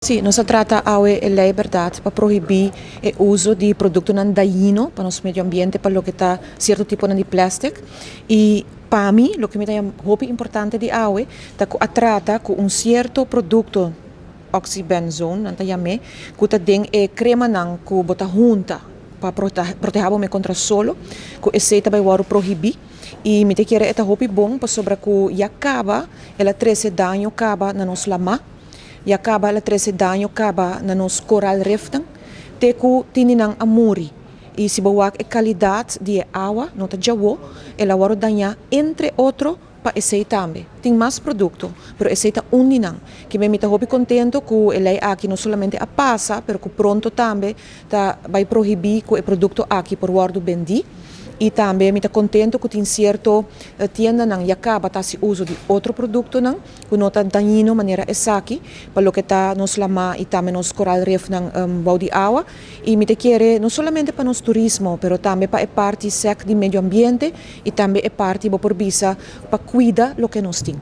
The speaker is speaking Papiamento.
Si, nos a trata awe e lei bèrdat pa prohibí e uso di produktonan dañino pa nos medio ambiente pa loke ta sierto tiponan di plèstik. I pa mi loke mi ta haña hopi importante di awe ta ku a trata ku un sierto produkto oxybenzone nan ta yam'é ku ta den e kremanan ku bo ta hunta pa protehá bo mes kontra solo ku esei ta bai wòrdu prohibí. I mi ta kere e ta hopi bon pasobra ku ya kaba el a trese daño kaba na nos lamá. Ya kaba el a trese daño kaba na nos koral refnan, te ku tininan a muri. I si bo wak e kalidat di e awa, no ta djawo, el a wòrdu dañá entre otro pa esei tambe. Tin mas produkto, pero esei ta un di nan. Kimen mi ta hopi kontento ku e lei aki no solamente a pasa, pero ku pronto tambe ta bai prohibí ku e produkto aki por wòrdu bendí. I tambe mi ta kontento ku tin sierto tiendanan ya kaba ta hasi uso di otro produktonan ku no ta dañino manera esaki pa loke ta nos lamá i tambe nos koral refnan bou di awa. I mi ta kere no solamente pa nos turismo pero tambe pa e parti sèk di medio ambiente i tambe e parti bo por bisa pa kuida loke nos tin.